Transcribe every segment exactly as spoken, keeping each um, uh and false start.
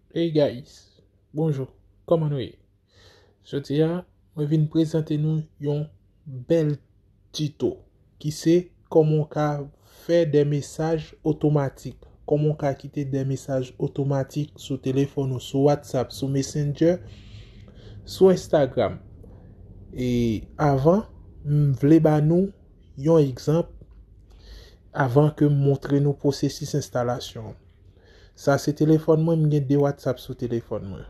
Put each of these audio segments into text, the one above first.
Hey guys, bonjou, kòman nou ye? Jodi a, mwen vin prezante nou yon bèl tito ki se kòman w ka fè de mesaj otomatik, kòman w ka kite de mesaj otomatik sou telefòn ou, sou WhatsApp, sou Messenger, sou Instagram. E avan, m vle ba nou yon egzanp avan ke m montre nou pwosesis enstalasyon. Sa se telefòn mwen, m gen de WhatsApp sou telefòn mwen.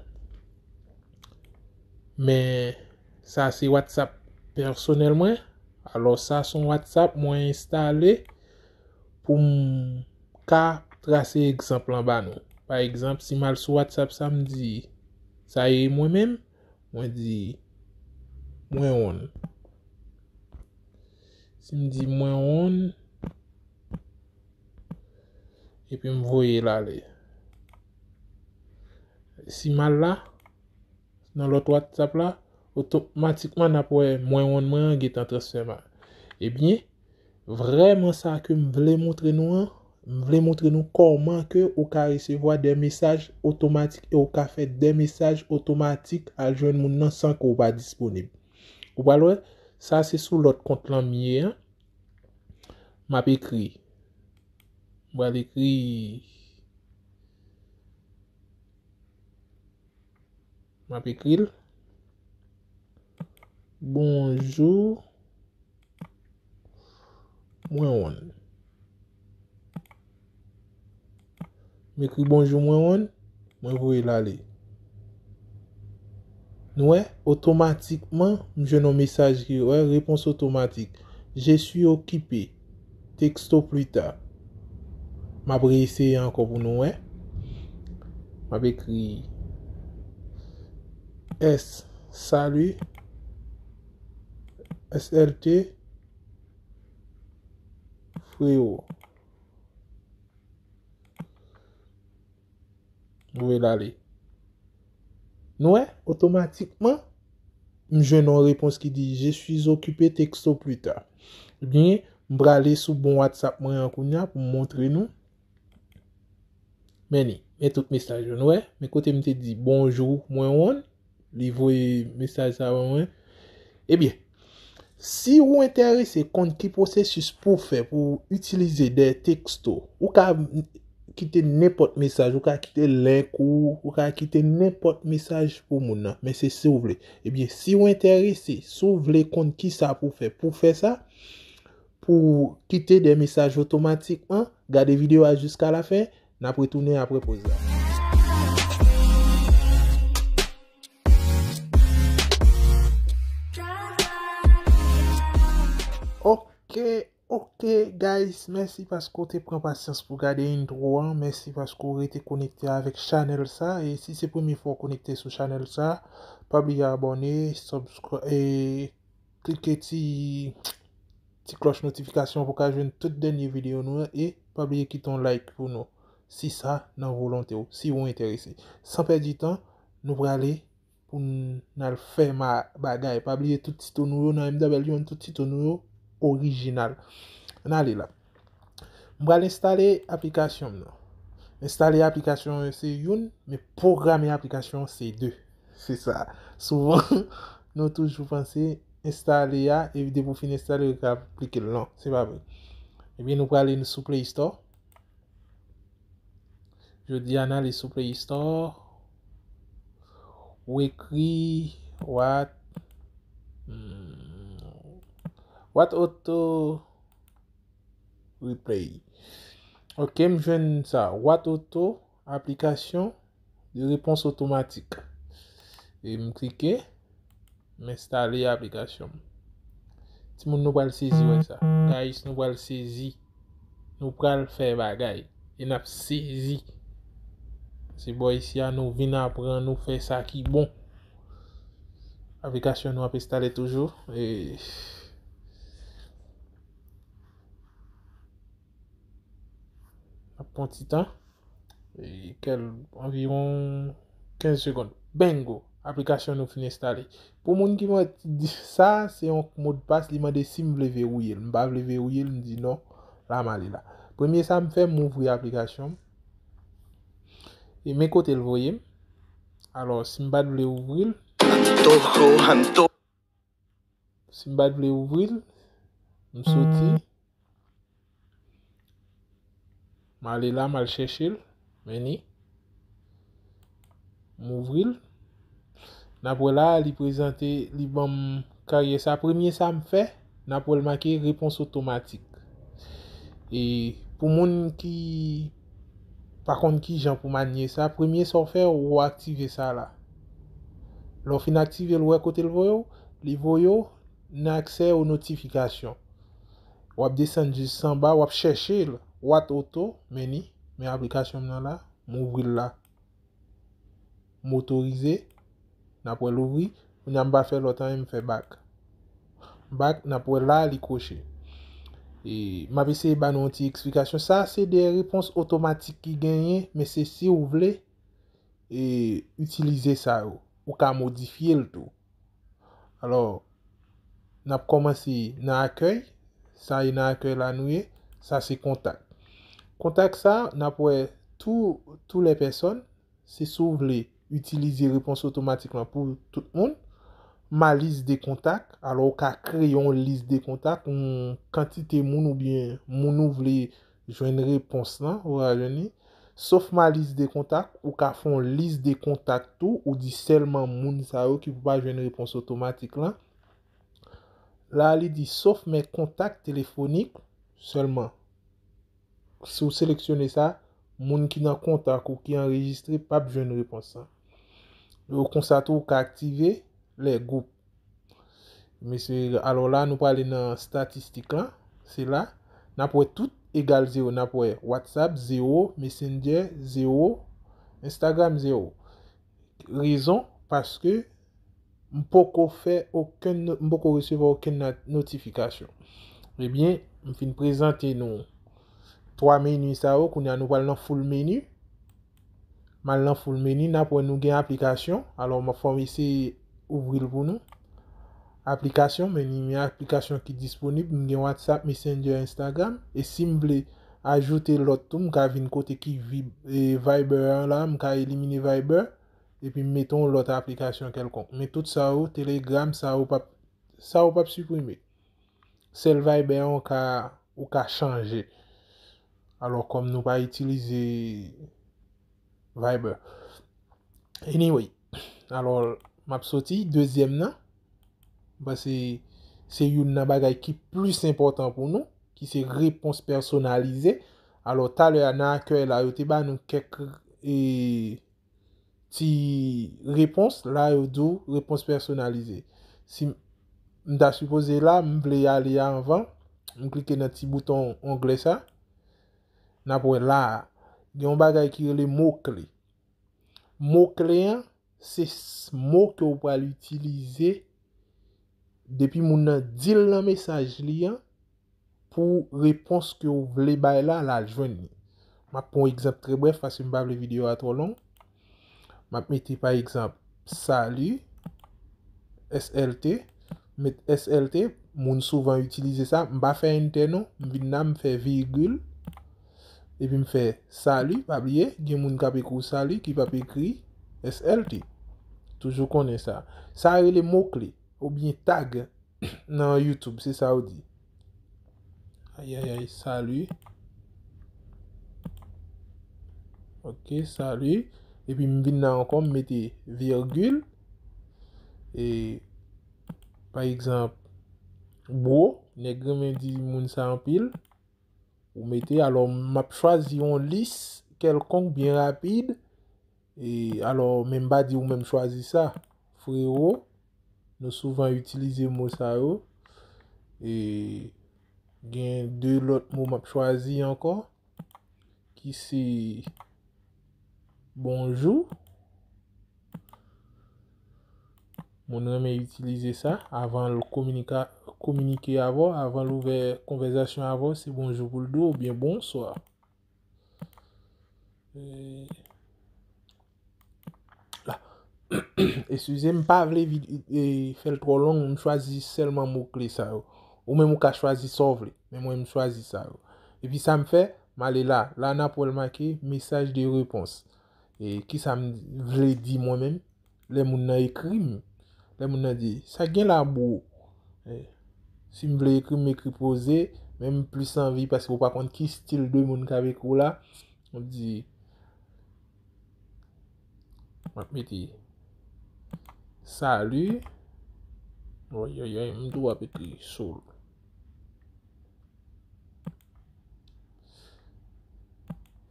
Men sa se WhatsApp pèsonèl mwen. Alò sa se yon WhatsApp mwen enstale pou m ka trase egzanp lan ba nou. Pa egzanp, si m al sou WhatsApp sa m di, sa e mwen menm, mwen di, mwen on. Si m di mwen on, epi m voye l ale. Si m al la, nan lòt WhatsApp la, otomatikman n ap wè mwen on mwen an gentan transfè m a. Ebyen, vrèman sa ke m vle montre nou an, m vle montre nou kòman ke ou ka resevwa de mesaj otomatik e ou ka fè de mesaj otomatik al jwenn moun nan san ke ou pa disponib. Ou pral wè, sa se sou lòt kont lan m ye an. M ap ekri. M pral ekri. M ap ekri l. Bonjou. Mwen on. M ekri bonjou mwen on, mwen voye l ale. Nou wè, otomatikman, m jwenn yon mesaj ki wè, réponse automatique. Je suis occupé. Texto plus tard. M ap reeseye ankò pou nou wè. M ap ekri S, salut, S L T, freo. Voye l ale. Nou wè, otomatikman, m jwenn yon repons ki di, je suis occupé, texto plus tard. Ebyen, m prale sou bon WhatsApp mwen an kounye a pou m montre nou. Men li, men tout mesaj yo, nou wè, men kote m te di, bonjou, mwen on, li voye mesaj sa ban mwen. Ebyen, si ou enterese konn ki pwosesis pou w fè pou w itilize de teksto, ou ka kite nenpòt mesaj, ou ka kite link ou, ou ka kite nenpòt mesaj pou moun nan, men se si w vle. Ebyen, si ou enterese, si w vle konn kisa pou w fè, pou w fè sa, pou w kite de mesaj otomatikman, gade videyo a jiska lafen, n ap retounen apre poz la. Ok, ok, guys, mèsi paske w te pran pasyans pou gade intro an. Mèsi paske w rete konekte avèk chanèl sa. E si se premye fwa w konekte sou chanèl sa, pa bliye abòne, subscribe, e klike ti, ti klòch notifikasyon pou w ka jwenn tout dènye videyo nou yo. E pa bliye kite yon like pou nou. Si sa nan volonte w, si w enterese. San pèdi tan, nou prale pou n al fè ma-, bagay. Pa bliye tout tito nou yo nan M W, tout tito nou yo orijinal. Ann ale la. M pral enstale aplikasyon m nan. Enstale aplikasyon se youn, men pwograme aplikasyon se de. Se sa. Souvan, nou toujou panse enstale a, epi depi w fin enstale, ou ka aplike l. Non, se pa vre. Ebyen, nou prale sou Play Store. Jodi a, n ale sou Play Store. Ou ekri what, hmm, what auto replay. Ok, m jwenn sa. What auto, aplikasyon de repons otomatik. E m klike, m enstale aplikasyon m. Timoun, nou pral sezi wè sa. Guys, nou pral sezi. Nou pral fè bagay. E n ap sezi. Se bò isi a nou vin aprann nou fè sa ki bon. Aplikasyon nou ap enstale toujou. E ap pran ti tan. E kèl anviwon kenz segonn. Bingo! Aplikasyon nou fin enstale. Pou moun ki mande sa, se yon modpas, li mande si m vle verouye l. M pa vle verouye l, m di non, la m ale la. Premye sa m fè, m ouvri aplikasyon m. E men kote l voye m. Alò, si m pa t vle ouvri l, Antojo, antojo. Si m pa t vle ouvri l, m soti. M ale la, m al chèche l. Men ni. M ouvri l. N ap wè la, li prezante, li ban m karyè sa. Premye sa m fè, n ap wè l make repons otomatik. E pou moun ki pa konn ki jan pou manye sa, premye sa w fè, ou aktive sa la. Lè w fin aktive l, ou wè kote l voye w, li voye w nan aksè o notifikasyon. W ap desann jis anba, w ap chèche l, What Auto, men ni, men aplikasyon m nan la, m ouvri l la. M otorize, n ap wè l ouvri, kounye a m pa fè lòt anyen, m fè back. Back, n ap wè la, li kwoche. E m ap eseye ba nou yon ti eksplikasyon. Sa, se de repons otomatik ki genyen, men se si w vle e itilize sa yo. Ou ka modifye l tou. Alò, n ap kòmanse nan akèy. Sa e nan akèy la nou ye. Sa se kontak. Kontak sa, n ap wè tou, tou lè pèsòn. Se si w vle itilize repons otomatik lan pou tout moun. Ma lis de kontak. Alò, ou ka kreye yon lis de kontak, yon kantite moun oubyen moun ou vle jwenn repons lan, ou ka jwenn li. Sof ma lis de kontak, ou ka fè yon lis de kontak tou, ou di sèlman moun sa yo ki pou pa jwenn repons otomatik lan. La, li di sof mes contacts téléphoniques sèlman. Si w seleksyone sa, moun ki nan kontak ou ki anrejistre p ap jwenn repons lan. Yo konsa tou, ou ka aktive les groupes. Mesye, alò la, nou prale nan statistik lan. Se la. N ap wè tout egal zewo. N ap wè WhatsApp, zewo. Messenger, zewo. Instagram, zewo. Rezon, paske m poko fè okenn, m poko resevwa okenn notifikasyon. Ebyen, m fin prezante nou twa meni sa yo. Kounye a, nou pral nan full menu. M al nan full menu, n ap wè nou gen aplikasyon. Alò, m ap fè m eseye ouvri l pou nou. Aplikasyon, men ni men aplikasyon ki disponib. M gen WhatsApp, Messenger, Instagram. E si m vle ajoute lòt tou, m ka vin kote ki vib, e, Viber an la, m ka elimine Viber, epi m mete yon lòt aplikasyon kèlkonk. Men tout sa yo, Telegram, sa yo p ap, sa yo p ap siprime. Sèl Viber an ou ka, ou ka chanje. Alò, kòm nou pa itilize Viber. Anyway, alò, m ap soti, dezyèm nan, m panse se youn nan bagay ki plis enpòtan pou nou, ki se repons pèsonalize. Alò, talè a nan akèy la, yo te ba nou kèk, e, ti repons. La, yo di w repons pèsonalize. Si m, m ta sipoze la, m vle ale anvan, m klike nan ti bouton onglè sa. N ap wè la a, gen yon bagay ki rele mo kle. Mo kle an, se s-, mo ke w pral itilize depi moun nan di l nan mesaj li an, pou repons ke w vle bay la, l al jwenn li. M ap pran yon egzanp trè brèf paske m pa vle videyo a twò long. M ap mete, pa egzanp, salut, S L T. Met S L T, moun souvan itilize sa. M pa fè enter non. M vin la, m fè virgil. Epi m fè salut, pa bliye, gen moun k ap ekri w salut ki p ap ekri S L T. Toujou konnen sa. Sa rele mo kle oubyen tag nan YouTube, se sa yo di. Ayayay, salut. Ok, salut. Epi m vin la ankò, m mete virgil. E, pa egzanp, bro, nèg renmen di moun sa anpil. Ou mete, alò, m ap chwazi yon lis kèlkonk byen rapid. E, alò, men m pa di ou menm chwazi sa. Frewo, nou souvan itilize mo sa yo. E, gen de lòt mo m ap chwazi ankò, ki se bonjou. Moun renmen itilize sa avan l kominika-, kominike avè w, avan l ouvè konvèzasyon avè w, se bonjou pou l di w oubyen bonswa. E, la. Eskize m, pa vle vid-, e, fè l twò long, m chwazi sèlman mo kle sa yo. Ou menm ou ka chwazi sa w vle, men mwen m chwazi sa yo. Epi sa m fè, m ale la. La n ap wè l make message de réponse. E kisa m vle di mwen menm? Lè moun nan ekri m, lè moun nan di, "Sa gen la, bro?" E, si m vle ekri, m ekri poze, men m plis anvi, paske ou pa konn ki stil de moun k ap ekri w la. M ap di, m ap mete, "Salut." Oy, oy, oy, m tou ap ekri soul.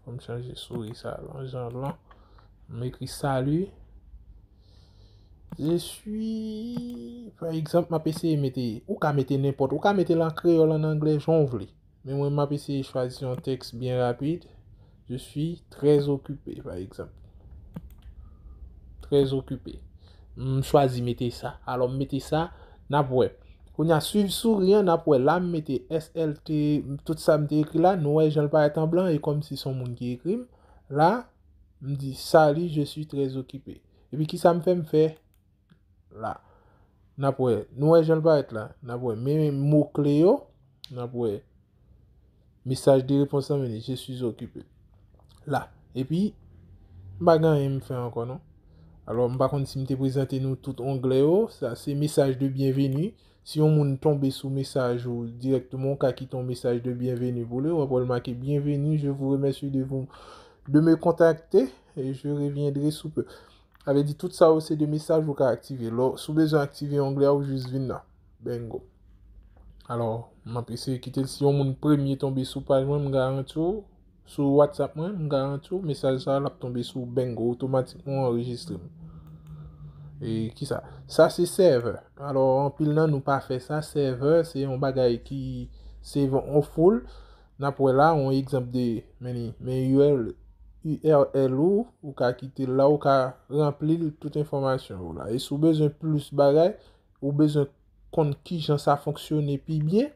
Fò m chanje souri sa lan jan lan. M ekri, "Salut. Je suis," pa egzanp, m ap eseye mete, ou ka mete nenpòt, ou ka mete l an kreyòl, an anglè, jan w vle. Men mwen, m ap eseye chwazi yon tèks byen rapid. "Je suis très occupé," pa egzanp. "Très occupé." M chwazi mete sa. Alò, m mete sa, n ap wè. Kounye a, swiv souri an, n ap wè. La, m mete S L T, tout sa m te ekri la, nou wè jan l parèt an blan, e kòmsi se yon moun ki ekri m. La, m di, "Salut, je suis très occupé." Epi, kisa m fè? M fè la. N ap wè. Nou wè jan l parèt la. N ap wè. Men mo kle yo, n ap wè. Mesaj de repons lan vini, "Je suis occupé." La. Epi, m pa gen anyen m fè ankò, non. Alò, m pa konn si m te prezante nou tout onglè yo. Sa se mesaj de byenveni. Si yon moun tonbe sou mesaj ou dirèkteman, ou ka kite yon mesaj de byenveni pou li. W ap wè l make, "Bienvenue, je vous remercie de vous, de me contacter et je reviendrai sous peu." Sa vle di, tout sa yo se de mesaj ou ka aktive. Lò, si w bezwen aktive onglè a, ou jis vin nan. Bingo. Alò, m ap eseye kite l. Si yon moun premye tonbe sou paj mwen, m garanti w, sou WhatsApp mwen, m garanti w, mesaj sa a, l ap tonbe sou bingo, otomatikman anrejistre m. E kisa? Sa se sèvè. Alò, anpil nan nou pa fè sa. Sèvè, se yon bagay ki, se yon foul. N ap wè la, yon egzanp de, men li, men U R L, U R L ou, ou ka kite l la, ou ka ranpli l tout enfòmasyon ou la. E si w bezwen plis bagay, ou bezwen konn kijan sa fonksyone pi byen,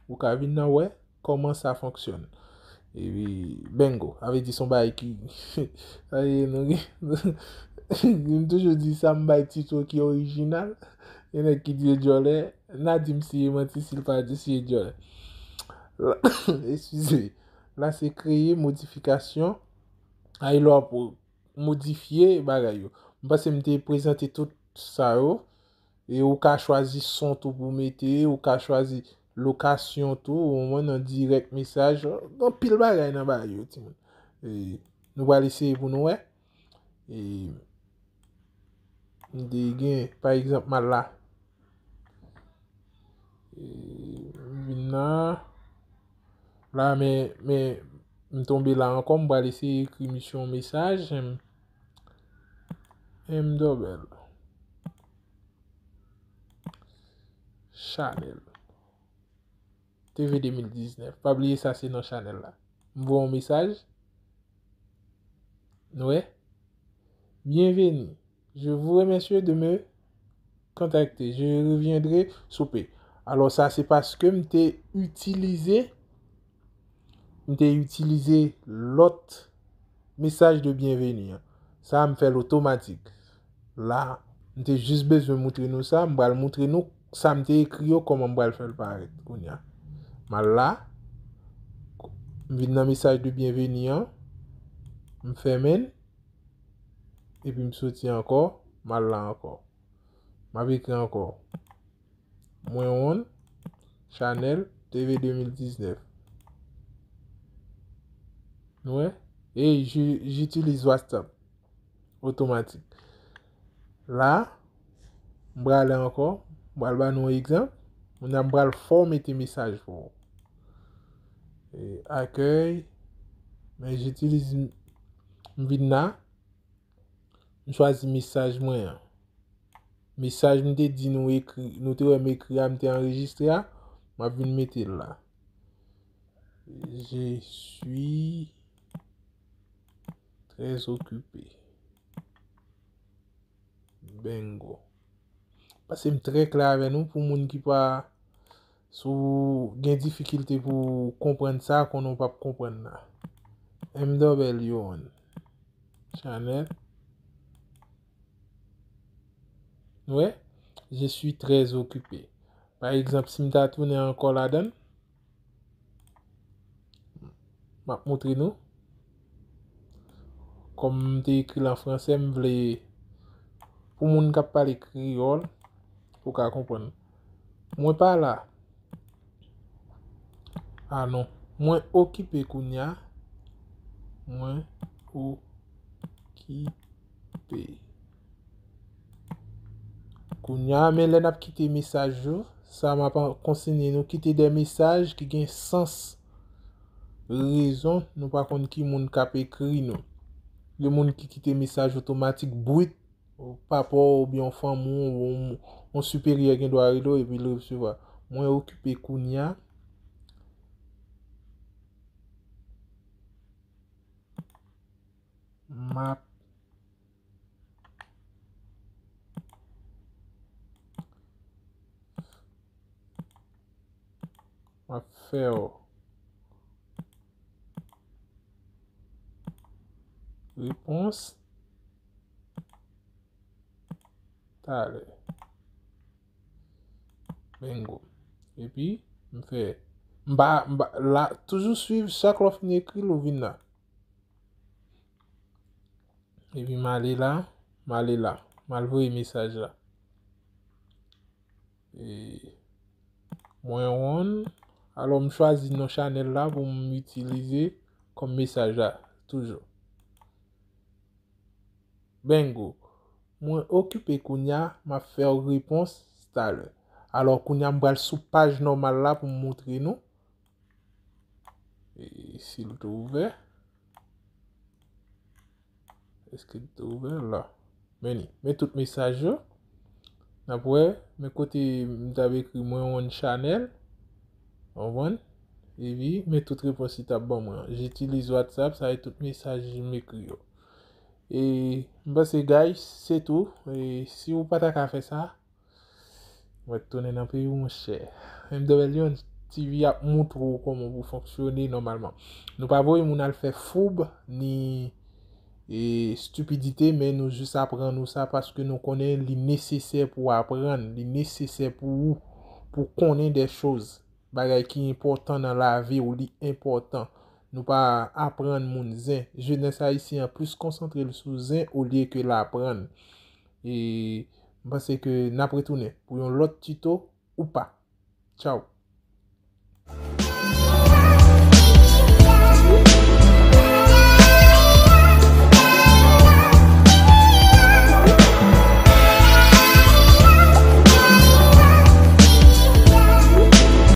ou ka vin nan wè kòman sa fonksyone. Epi, bingo, sa vle di se yon bagay ki, sa vle di nou gen, m toujou di sa, m bay tit yo ki orijinal. Gen nèg ki di e djòlè, n a di m si e manti, si l pa di si e djòlè. Eskize. La se kreye modifikasyon. Ay lò pou modifye bagay yo. M panse m te prezante tout sa yo. E ou ka chwazi son tou pou mete, ou ka chwazi lokasyon tou, ou mwen nan dirèk mesaj. Anpil bagay nan bagay yo, timoun. E nou pral eseye pou nou wè. E m te gen, pa egzanp, m al la. E m vin la. La, men, men, m tonbe la ankò, m pral eseye ekri misye yon mesaj. M, M double. Chanèl. T V de mil diznèf. Pa bliye sa, se non chanèl la. M voye yon mesaj. Nou wè? Bienvenue. Je vous remercie de me contacter. Je reviendrai sous peu. Alò, sa se paske m te itilize, m te itilize lòt mesaj de byenveni an. Sa a, m fè l otomatik. La, m te jis bezwen moutre nou sa, m pral moutre nou sa m te ekri yo, kòman m pral fè l parèt kounye a. M al la, m vin nan mesaj de byenveni an, m fèmen l, epi m soti ankò, m al la ankò. M ap ekri ankò. Mwen on, chanèl, T V de mil diznèf. Nou wè? E j-, j'utilise WhatsApp. Otomatik. La, m prale ankò, m pral ba nou yon egzanp. Kounye a m pral fòmete mesaj pou ou. E, accueil, men j'utilise, m vin la, m chwazi mesaj mwen an. Mesaj m te di nou ekri, nou te wè m ekri a, m te anrejistre a, m ap vin mete l la. Je suis très occupé. Bingo. Paske m trè klè avè nou, pou moun ki pa, si w gen difikilte pou w konprann sa, konnen w p ap konprann la. M W on. Chanèl. Wè? Je suis très occupé. Pa egzanp, si m ta tounen ankò ladan l, m ap moutre nou. kòm m te ekri l an fransè, m vle pou moun k ap pale kreyòl, ou ka konprann. Mwen pa la. Ah non. Mwen okipe kounya. Mwen okipe. Kounya, men lè n ap kite mesaj yo, sa m ap konsinye nou kite de mesaj ki gen sans, rezon, nou pa konn ki moun k ap ekri nou. Gen moun ki kite mesaj otomatik, brit, papa w oubyen yon fanmi w, yon, yon siperyè gen dwa rele w epi l resevwa. Mwen okipe kounya. M ap M ap fè w repons talè. Bingo. Epi, m fè, m pa, m pa, la, toujou swiv chak lè w fin ekri l, ou vin la. Epi m ale la, m ale la. M al voye mesaj la. E, mwen wonn. Alò, m chwazi non chanèl la pou m itilize kòm mesaj la, toujou. Bingo. Mwen okipe kounya, m ap fè w repons talè. Alò, kounya m pral sou paj nòmal la pou m montre nou. E si l te ouvè. Èske l te ouvè la? Men li. Men tout mesaj yo. N ap wè, men kote m t ap ekri mwen wonn chanèl. Konprann? Epi, men tout repons li t ap ban mwen an. J'utilise WhatsApp, sa e tout mesaj m ekri yo. E m panse, guys, se tou. E si w pa ta ka fè sa, mwen tounen nan peyi w, monchè. M W N T V ap montre w kòman pou fonksyone nòmalman. Nou pa voye moun al fè foub, ni, e, estipidite, men nou jis aprann ou sa paske nou konnen li nesesè pou aprann, li nesesè pou ou, pou konnen de choz. Bagay ki enpòtan nan lavi w, li enpòtan. Nou pa aprann moun zen. Jenès ayisyen an plis konsantre l sou zen olye ke l aprann. E m panse ke n ap retounen pou yon lòt tito ou pa. Tchaw.